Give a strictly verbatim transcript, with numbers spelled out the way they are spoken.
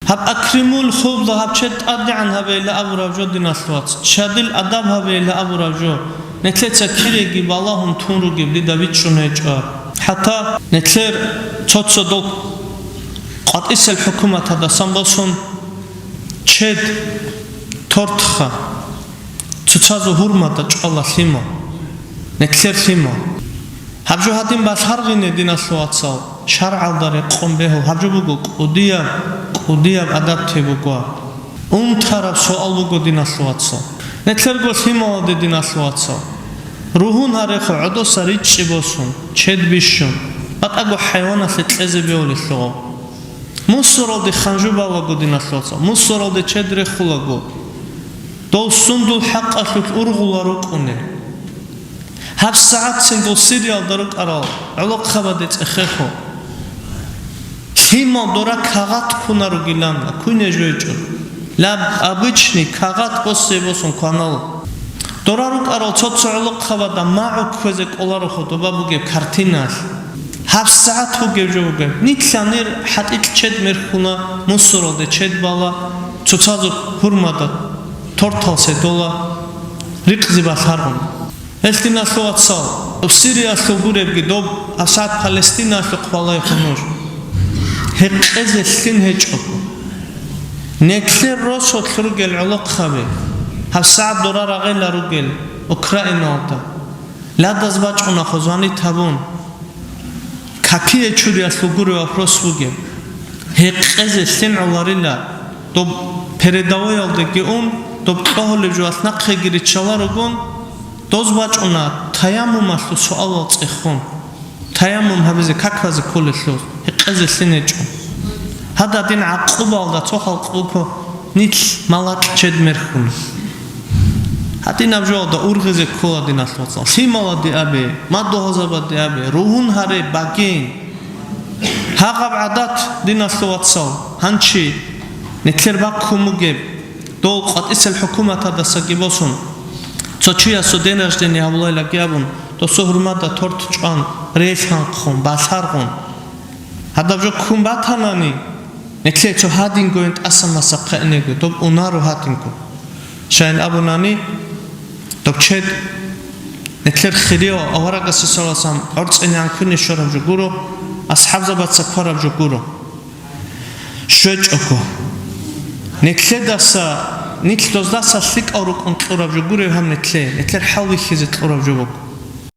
Гьаб акримул хубза, гьаб чед тӀадегӀан гьабейилан абураб жо, диналъул вацал, чадил адаб гьабейилан абураб жо, нилъеца киреги балагьун тун ругеб дида бичӀчӀун гьечӀо. ХӀатта нилъер цо-цо дол къватӀисел хӀукуматалдасан босун чед, тортха, цоцазул гьурмада чӀвала лъимал, нилъер лъимал. Гьаб жо гьадин балъаргъине, диналъул вацал, шаргӀалда рекъон бегьул, гьаб жо буго кӀудияб, кӀудияб адаб тебугва. Унтараб суал буго, диналъул вацал. Нилъерго лъималазде, диналъул вацал, ругьун гьарехъо, гӀодоса ричӀчӀи босун, чед бищун, батӀаго хӀайваналъе кьезе бегьулелъул. Мусоралде ханжу балаго, диналъул вацал, мусоралде чед рехулаго, дол сундул хӀакъалъулъ ургъула рукӀунел. ГьабсагӀатцин дол Сириялда рукӀарал гӀолохъабазде цӀехехо. Лъимал дора кагъат ккунаругилан, ккуне жойчӀо. Лаб обычный кагъат босе босун кванал. Дора рукӀарал цо-цо гӀолохъабазда магӀу кквезе кӀоларохо доба бугеб картиналъ. ГьабсагӀат бугеб жо бугеб. Нилъанир хӀатӀикь чед мерхьуна, мусоралде чед бала, цоцазул гьурмада тортал седола, рикъзи балъаргъун. Гьелъ, диналъул вацал, доб Сириялъул гуребги, доб асад Палестинаялъухъ балайха нуж. Гьекъезе лъин гьечӀого. Нилъер росулъ ругел гӀолохъаби, гьабсагӀат дора рагъила ругел Украиналда, ладаз бачӀунахъо звонить гьабун. Какие чуриялъул гури вопрос бугеб. Гьекъезе лъин гӀоларила, доб передовоялдеги ун, доб кьогьолеб жоялъ нахъеги риччаларогун, доз бачӀуна таяммумалъул суалал цӀехун. Таяммум гьабизе, как базе кколелъул, гьекъезе лъин гьечӀо. Гьадин гӀакъубалда цо халкъ буго, нилъ малакь чед мерхьун. Гьадинаб жоялда ургъизе ккола, диналъул вацал. Лъималазде абе, мадугьалзабазде абе, ругьун гьаре, багейин. Гьагъаб гӀадат, диналъул вацал, гьанчи нилъер баккун бугеб, дол къватӀисел хӀукуматалдасаги босун, цо чиясул день рождения гьабулайлаги абун, досул гьурмада торт чӀван, релъанхъун, балъаргъун. Гьадаб жо ккун батанани, нилъее цо гьадингойин тӀасан масахъа инего, доб унаро гьадинго. Щайин абунани, доб чед нилъер хирияв аварагасда саллаллагьу гӀалайгьи вассалам гӀорцӀинегӀан ккуне щвараб жо гуро, асхӀабзабаца кквараб жо гуро. ЩвечӀого. Нилъедаса, нилъ доздаса лъикӀал рукӀун кьураб жо гуреб гьаб нилъее, нилъер хӀал бихьизе кьураб жо буго.